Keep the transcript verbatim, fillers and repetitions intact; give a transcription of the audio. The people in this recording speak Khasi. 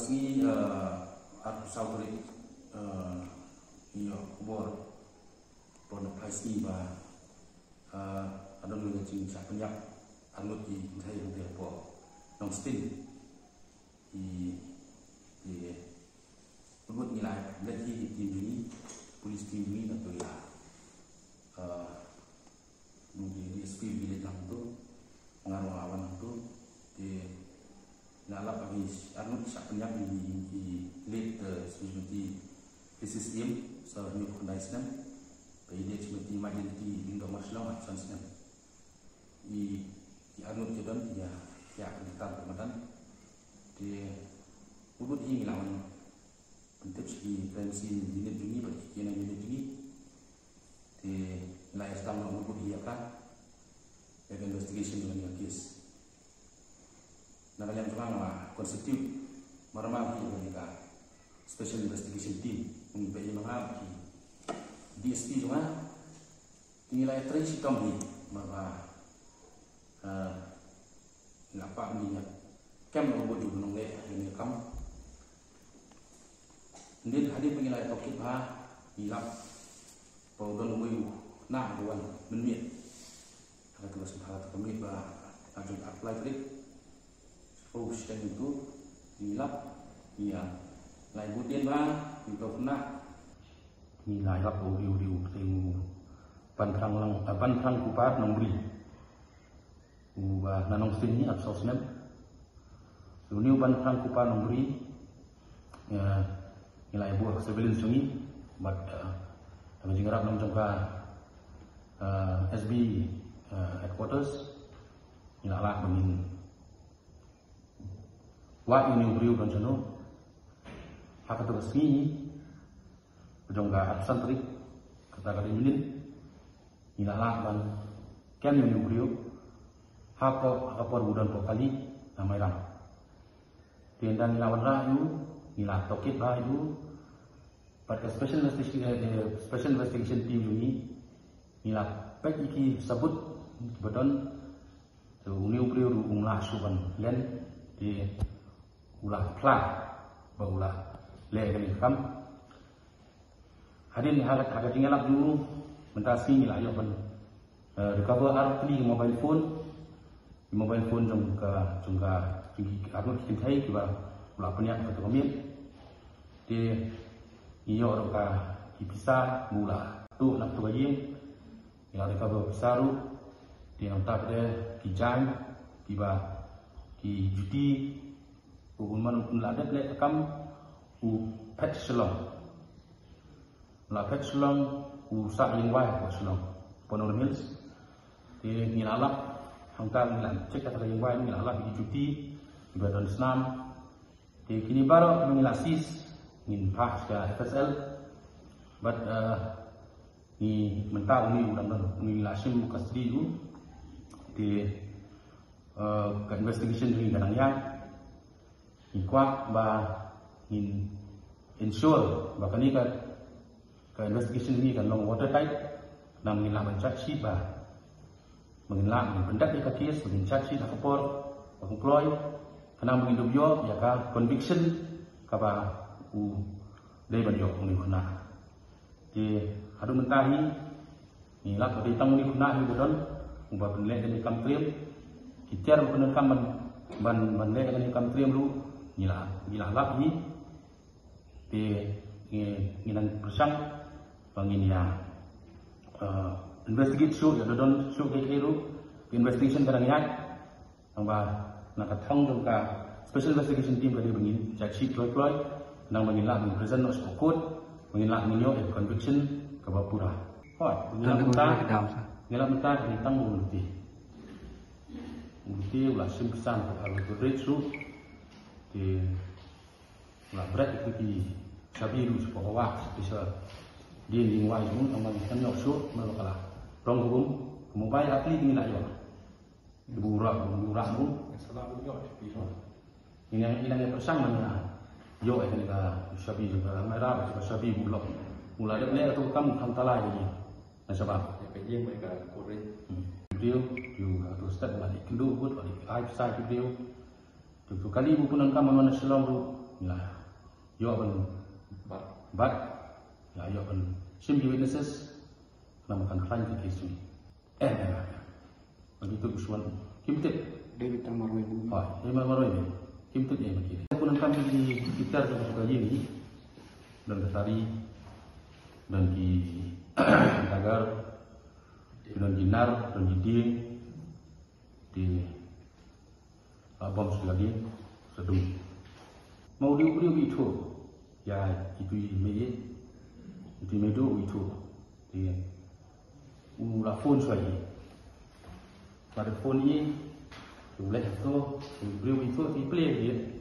Sngi, eh, arphew saw tarik, eh, ngi ïoh khubor, khubor na phai sngi ba, eh, ka don ka jingshah pynïap arngut ki kynthei hangtei hapoh Nongstoiñ. Ki, ki, arngut ngi la leit hi ki team jong ngi, police team jong ngi, na to ïa, eh, Ngi di, di S P village lang tu, ngarwang awan tu, di la lap agi arngut shah pynïap ïa i late, eh, Srimati Mrs M, sa hynñiew phew khyndai snem, bad i late Srimati Marjinti Lyngdoh Marshallong, arphew san snem. I, i arngut ki don, ïa, ïa ka diktar ka madan. Di, u bud hi ngi la wan pyntip sha ki crime scene unit jong ngi bad ki K nine unit jong ngi. Te la ïa sdang noh ngut hi ïa ka, ïa ka investigation jong ka case. Na ka liang jong nga nga constitute marmar hi ïa ka special investigation team, kum ba ïa nga ki D S P jong nga. Te ngi la ïa trei shitom hi marmar. Ah, ngi la pah ngi ïa kem ngut u nongleh ïa ka kam. Hadien, hadien ba ngi la ïa tohkit bha, ngi lap ba u don uwei u khynnah uba wan mynmiet. Ha kata ka snem, ha kata ka miet ba la jong arphew lai tarik, shiphew shiteng ngi tu, ngi lap, ngi ïa, la ïa bud dien bha, ngi to khynnah. Ngi la ïa lap ba u dei, u dei u Banphrang Lang, eh, Banphrang Kupar Nongbri. Uba na Nongstoiñ hi, arphew saw snem. Une u Banphrang Kupar Nongbri, eh, ngi la ïa buh ha surveillance jong ngi bad, eh, da ka jingïarap na jong ka, eh, S B, eh, headquarters, ngi la lah ban wad ïa une u briew u don shano. Ha kata ka sngi, ka jong ka arphew san tarik, kata ka dei mynnin, ngi la lah ban kem ïa une u briew hapoh, ha ka por ba u don hapoh kali na Mairang. Te ynda ngi la wanrah ïa u, ngi la tohkit bha ïa u, bad ka special investigation, eh, special investigation team jong ngi, ngi la peit ïa ki sabut kiba don. Te une u briew ruh um lah shuh ban len, te u la phla ba u la leh ïa kane ka kam. Hadien ha ka, ha ka jingïalap jong u, mynta sngi ngi la ïoh ban, eh, recover ar tylli ki mobile phone. Ki mobile phone jong ka, jong ka, jong ki arngut ki kynthei kiba u la pynïap ha kato ka miet. Te ngi ïoh ruh ka, ki pisa ba u la tuh na kato ka ïing. Ngi la recover pisa ruh. Te nangta pat ki jaiñ, kiba, ki juti, u, un man un la dep leh ka kam, u phet Shillong. La phet Shillong, u sah ïing wai hapoh Shillong, Panorama Hills. Te ngi la lap, hangta ngi la check kata ka ïing wai, ngi la lap ïa ki juti kiba don snam. Te kine baroh ngi la seize, ngin phah sha F S L. Bad, eh, ngi mynta une u dang don, une ngi la shim custody u. Te, eh, ka investigation jong ngi ka dang ïaid. Ngi kwah ba ngin ensure ba kane ka, ka investigation jong ngi kan long watertight. Khnang ba ngin lah ban charge sheet ba, ba ngin lah ban pyndep ïa ka case, ba ngin charge sheet ha ka por ba kan kloi, khnang ba ngin dup ïoh ïa ka conviction kaba u dei ban ïoh une u khynnah. Te haduh mynta hi ngi lap ba dei tang une u khynnah hi uba don, uba pynleh kane ka kam triem. Ki tiar ba pyndonkam ban, ban, ban leh kane ka kam triem ruh ngi la, ngi la lap hi. Te ngi, ngi nang pyrshang ba ngin ïa, eh, investigate shuh, ïa don shuh kiei kiei ruh. Investigation ka dang ïaid. Nangba na ka thong jong ka special investigation team ka dei ba ngin charge sheet kloi kloi, nangba ngin lah ban present noh sha court, ba ngin lah ban ïoh ïa conviction kaba pura. Hooid, ngi lah mynta, ngi lah mynta ngi tang u lynti. U lynti u la shim pisa na ka rate shuh. Te u la bret ïa ki shabi ruh sha ka wah, sha ka dien ïing wai jong u, nangba ngi tang ïoh shuh, namar ba ka la rong ka bum, ka mobile ar tylli ngi la ïoh. Ki bu rah, bu rah bu. Ngi nang, ngi nang ïa pyrshang ban ïa ïoh ïa kane ka shabi jong ka Mairang, ka shabi bu lock. U la dep leh kato ka kam kham tala ïa ngi na shabar. Ïa ka ïing bad ka court range. Hmm. Ki briew, ki, uh, tu step ba la dei kynduh bad ba la dei ai pisa ki briew. Tu, tu kali bu pyndonkam ban wan na Shillong ruh. Nga ïoh ban bat, nga ïoh ban shim ki witnesses. Namar kan khlaiñ ka case jong ngi. Eh, eh, eh. Ban ïathuh ki shuwa. Kim tip. David Tang Marwei. Hooid, David Tang Marwei. Kim tip ïa ki. Ku nang kam ki ki tar ka ka ni. Don ka Sari. Don ki Dagar. Don ki Nar, don ki Dieng. Te la bom sila ki sa dum. Ma u dei u briew u ithuh ïa itu i mei, itu i mei, u ithuh. Te u la phone shuwa ïa i. Bad phone ïa i, te u leh to, u briew u ithuh, te i plie ïa i.